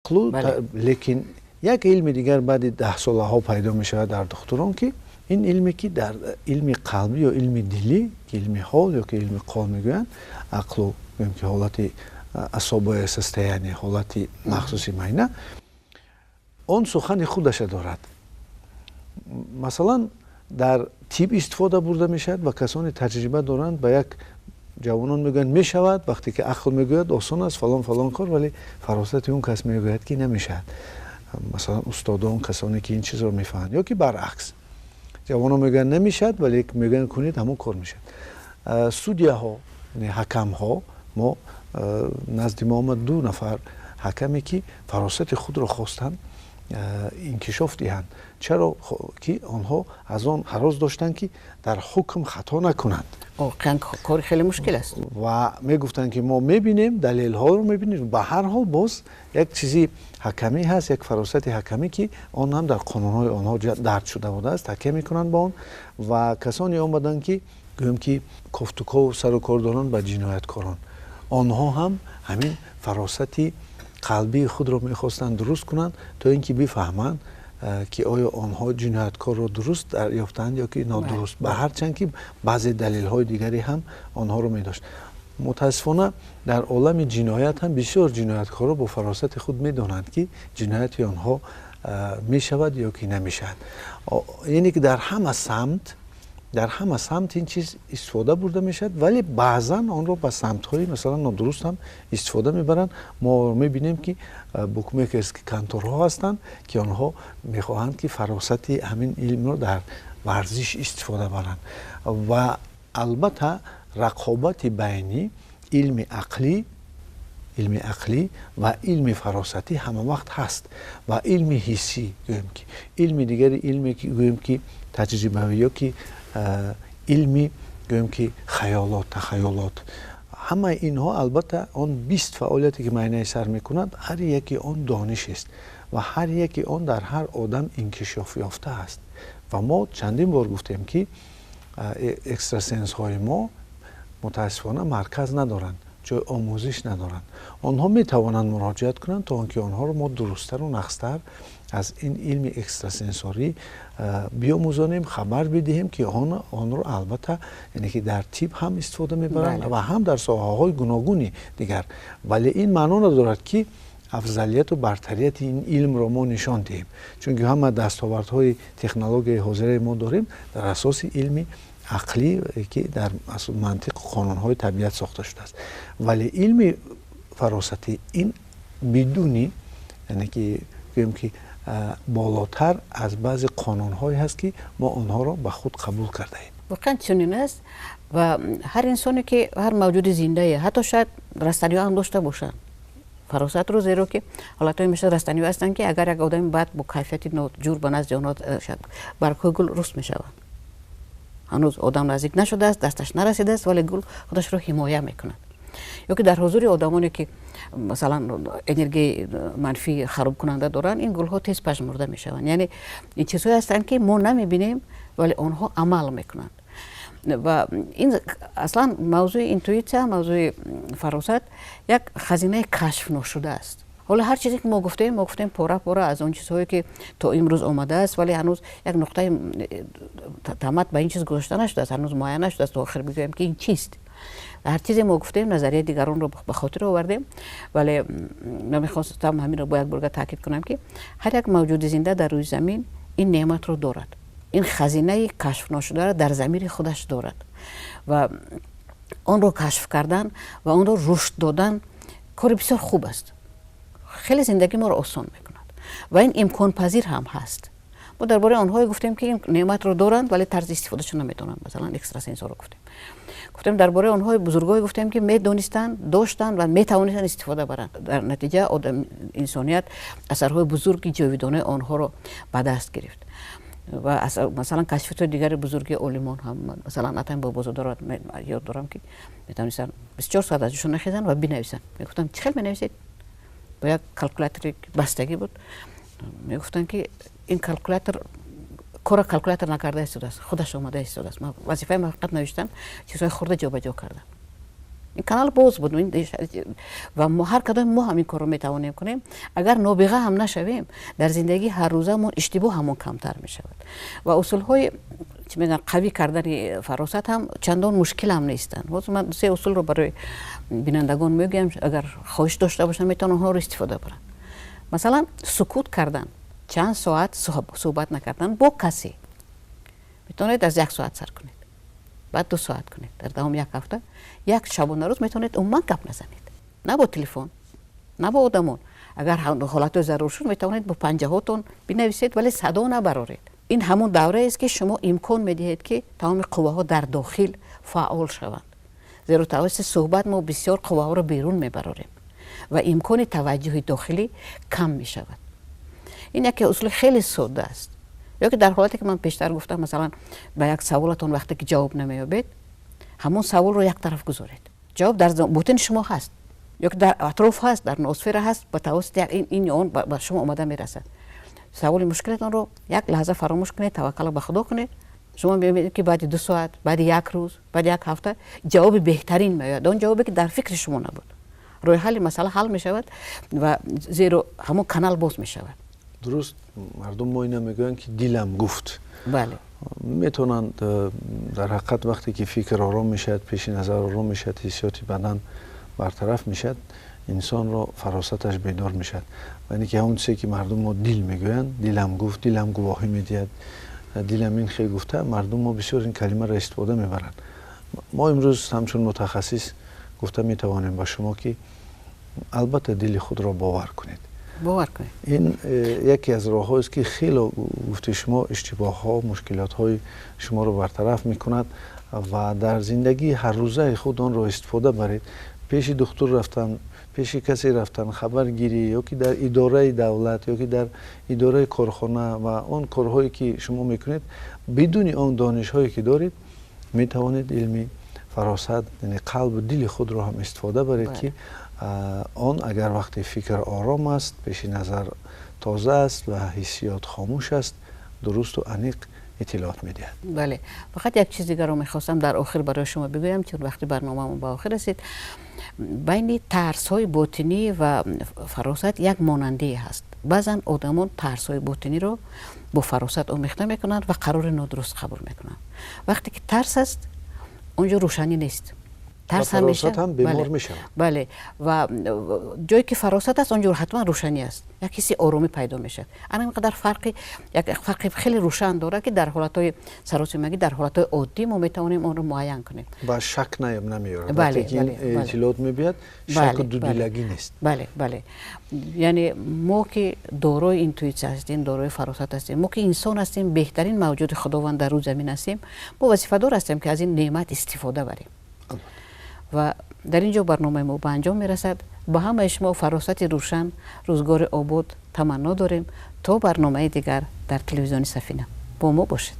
Ақлу, лекин як илми дигар баъди 10 солаҳо пайдо мешавад дар духтурон, ки ин илме, ки дар илми қалбӣ ё илми дилӣ, ки илми ҳол ё ки илми қол мегӯянд, ақлу гӯем, ки ҳолати особое состояние, ҳолати махсуси майна, он сухани худаша дорад. Масалан, дар тиб истифода бурда мешавад ва касоне таҷриба доранд, ба як ҷавонон мегӯянд, мешавад. Вақте ки ақл мегӯяд, осон аст, фалон фалон кор, вале фаросати он кас мегӯяд, ки намешавад. Масалан, устодон, касоне ки ин чизро мефаҳманд, ё ки баръакс, ҷавонон мегӯянд, намешавад, вале мегӯянд, кунед, ҳамон кор мешавад. Судяҳо, ҳакамҳо, мо назди мо омад ду нафар ҳакаме, ки фаросати худро хостанд инкишоф диҳанд. Чаро ки онҳо аз он ҳарос доштанд, ки дар ҳукм хато накунанд. Воқеан, кори хеле мушкил аст. Ва мегуфтанд, ки мо мебинем, далелҳоро мебинем. Ба ҳар ҳол, боз як чизи ҳакамӣ ҳаст, як фаросати ҳакамӣ, ки он ҳам дар қонунҳои онҳо дарҷ шуда будааст, такя мекунанд ба он. Ва касоне омаданд, ки гӯем, ки кофтуков сару кор доранд ба ҷинояткорон. Онҳо ҳам ҳамин фаросати қалбии худро мехостанд дуруст кунанд, то ин ки бифаҳманд, ки оё онҳо ҷинояткорро дуруст дарёфтаанд ё ки нодуруст, ба ҳарчанд ки баъзе далелҳои дигаре ҳам онҳоро медошт. Мутаассифона, дар олами ҷиноят ҳам бисёр ҷинояткорро бо фаросати худ медонанд, ки ҷинояти онҳо мешавад ё ки намешавад. Яъне ки дар ҳама самт ин чиз истифода бурда мешавад, вале баъзан онро ба самтҳои, масалан, нодуруст ҳам истифода мебаранд. Мо мебинем, ки букмекерский конторҳо ҳастанд, ки онҳо мехоҳанд, ки фаросати ҳамин илмро дар варзиш истифода баранд. Ва албатта, рақобати байни илми ақлӣ ва илми фаросатӣ ҳама вақт ҳаст ва илми ҳиссӣ, гӯем, ки илми дигари, илме, ки гӯем, ки таҷрибавӣ ё ки илми, гӯем, ки хаёлот, тахаюлот, ҳамаи инҳо, албатта, он 20 фаъолияте, ки майнаи сар мекунад, ҳар яке он дониш аст ва ҳар яке он дар ҳар одам инкишоф ёфта аст. Ва мо чандин бор гуфтем, ки экстрасенсҳои мо, мутаассифона, марказ надоранд, ҷои омӯзиш надоранд. Онҳо метавонанд муроҷиат кунанд, то он ки онҳоро мо дурусттару нағзтар аз ин илми экстрасенсорӣ биомӯзонем, хабар бидиҳем, ки онро, албатта, яъне ки дар тиб ҳам истифода мебаранд ва ҳам дар соҳаҳои гуногуни дигар. Вале ин маъно надорад, ки афзалияту бартарияти ин илмро мо нишон диҳем, чунки ҳама дастовардҳои технологияи ҳозираи мо дорем дар асоси илми ақлӣ, ки дар мантиқу қонунҳои табиат сохта шудааст. Вале илми фаросатӣ ин бидуни, яъне ки гӯем, ки болотар аз баъзе қонунҳое ҳаст, ки мо онҳоро ба худ қабул кардаем. Воқеан чунин аст. Ва ҳар инсоне, ки ҳар мавҷуди зиндае, ҳатто шояд растаниҳо ҳам дошта бошанд фаросатро, зеро ки ҳолатҳое мешавад, растаниҳо ҳастанд, ки агар як одами бад бо кайфияти ноҷур ба назди онҳо, баргҳои гул руст мешаванд. Ҳанӯз одам наздик нашудааст, дасташ нарасидааст, вале гул худашро ҳимоя мекунад. Ё ки дар ҳузури одамоне, ки масалан энергияи манфӣ, харобкунанда доранд, ин гулҳо тез пажмурда мешаванд. Яъне ин чизҳое ҳастанд, ки мо намебинем, вале онҳо амал мекунанд. Ва ин аслан мавзӯи интуитсия, мавзӯи фаросат як хазинаи кашф ношуда аст. Ҳоло ҳар чизе, ки мо гуфтем, мо гуфтем пора пора аз он чизҳое, ки то имрӯз омадааст, вале ҳанӯз як нуқтаи тамат ба ин чиз гузошта нашудааст, ҳанӯз муайян нашудааст то охир бигӯем, ки ин чист. Ҳар чизе мо гуфтем, назарияи дигаронро ба хотир овардем, вале ман мехостам ҳаминро бо як борга таъкид кунам, ки ҳар як мавҷуди зинда дар рӯи замин ин неъматро дорад, ин хазинаи кашфношударо дар замири худаш дорад ва онро кашф кардан ва онро рушд додан кори бисёр хуб аст, хеле зиндагӣ моро осон мекунад ва ин имконпазир ҳам ҳаст. Мо дар бораи онҳое гуфтем, ки ин неъматро доранд, вале тарзи истифодашо намедонанд, масалан, экстрасенсҳоро гуфтем. Дар бораи онҳои бузургое гуфтем, ки медонистанд, доштанд ва метавонистанд истифода баранд. Дар натиҷа инсоният асарҳои бузурги ҷовидонаи онҳоро ба даст гирифт. Ва масалан, кашфиётҳои дигари бузурги олимон ҳам, масалан, Атами Бобозодаро ёд дорам, ки метавонистанд 24 соат аз ҷошон нахезанд ва бинависанд. Мегуфтам, чӣ хел менависед? Бо як калкулятори бастагӣ буд. Мегуфтанд, ки ин калкулятор кора калкулятор накарда истодааст, худаш омада истодааст. Вазифаи ман фақат навиштан, чизҳои хурда ҷобаҷо кардан. Ин канал боз буд ва мо ҳар кадоми мо ҳамин корро метавонем кунем. Агар нобиға ҳам нашавем, дар зиндагии ҳаррӯзамон иштибоҳ ҳамон камтар мешавад. Ва усулҳои чӣ мегӯянд, қавӣ кардани фаросат ҳам чандон мушкил ҳам нестанд. Ҳозир ман се усулро барои бинандагон мегӯям, агар хоҳиш дошта бошанд, метавонанд онҳоро истифода баранд. Масалан, сукут кардан, чанд соат суҳбат накардан бо касе. Метавонед аз як соат сар кунед, баъд 2 соат кунед. Дар давоми як ҳафта, як шабонарӯз метавонед умуман гап назанед, на бо телефон, на бо одамон. Агар ҳолатҳои зарур шуд, метавонед бо панҷаҳотон бинависед, вале садо набароред. Ин ҳамон давраест, ки шумо имкон медиҳед, ки тамоми қувваҳо дар дохил фаъол шаванд, зеро тавассути суҳбат мо бисёр қувваҳоро берун мебарорем ва имкони таваҷҷӯҳи дохилӣ кам мешавад. Ин яке усули хеле содда аст. Ё ки дар ҳолате ки ман пештар гуфтам, масалан, ба як саволатон вақте ки ҷавоб намеёбед, ҳамон саволро як тараф гузоред. Ҷавоб дар ботини шумо ҳаст ё ки дар атроф ҳаст, дар ноосфера ҳаст, ба тавассути ин ё он ба шумо омада мерасад. Саволи мушкилатонро як лаҳза фаромӯш кунед, таваккало ба Худо кунед. Шумо мебинед, ки баъди 2 соат, баъди як рӯз, баъди як ҳафта ҷавоби беҳтарин меояд, он ҷавобе ки дар фикри шумо набуд. Роҳи ҳалли масъала ҳал мешавад ва зеро ҳамон канал боз мешавад. Дуруст, мардум мо ина мегӯянд, ки дилам гуфт. Бале. Метавонанд дар ҳақиқат, вақте ки фикр ором мешавад, пеши назар ором мешавад, ҳиссиёти бадан бартараф мешавад, инсонро фаросаташ бедор мешавад. Ва ине ки ҳамон чизе ки мардум мо дил мегӯянд, дилам гуфт, дилам гувоҳӣ медиҳад, дилам ин хел гуфта, мардум мо бисёр ин калимаро истифода мебаранд. Мо имрӯз ҳамчун мутахассис гуфта метавонем ба шумо, ки албатта дили худро бовар кунед. Бовар кунед. Ин яке аз роҳҳоест, ки хело, гуфти шумо, иштибоҳҳо, мушкилотҳои шуморо бартараф мекунад ва дар зиндагии ҳаррӯзаи худ онро истифода баред. Пеши духтур рафтан, пеши касе рафтан, хабаргирӣ ё ки дар идораи давлат, ё ки дар идораи корхона ва он корҳое ки шумо мекунед, бидуни он донишҳое ки доред, метавонед илми фаросат, яъне қалбу дили худро ҳам истифода баред, ки он агар вақте фикр ором аст, пеши назар тоза аст ва ҳиссиёт хомӯш аст, дурусту аниқ иттилоот медиҳад. Бале, фақат як чиз дигарро мехостам дар охир барои шумо бигӯям, чун вақти барномаамон ба охир расид. Байни тарсҳои ботинӣ ва фаросат як монандие ҳаст. Баъзан одамон тарсҳои ботиниро бо фаросат омехта мекунанд ва қарори нодуруст қабул мекунанд. Вақте ки тарс аст, он ҷо рӯшанӣ нест. Тарс ҳам бемор мешавад. Бале, ва ҷое ки фаросат аст, он ҷо ҳатман рӯшанӣ аст, як ҳисси оромӣ пайдо мешавад. Ана ин қадар фарқи, як фарқи хеле рӯшан дорад, ки дар ҳолатҳои саросимагӣ, дар ҳолатҳои оддӣ мо метавонем онро муайян кунем. Ва шак намеорад. Вақте ки иттилоот мебиёд, шаку дудалагӣ нест. Бале, яъне мо ки дорои интуитсия ҳастем, дорои фаросат ҳастем, мо ки инсон ҳастем, беҳтарин мавҷуди Худованд дар рӯи замин ҳастем, мо вазифадор ҳастем, ки аз ин неъмат истифода барем. Ва дар ин ҷо барномаи мо ба анҷом мерасад. Ба ҳамаи шумо фаросати рӯшан, рӯзгори обод таманно дорем. То барномаи дигар дар телевизиони Сафина бо мо бошед.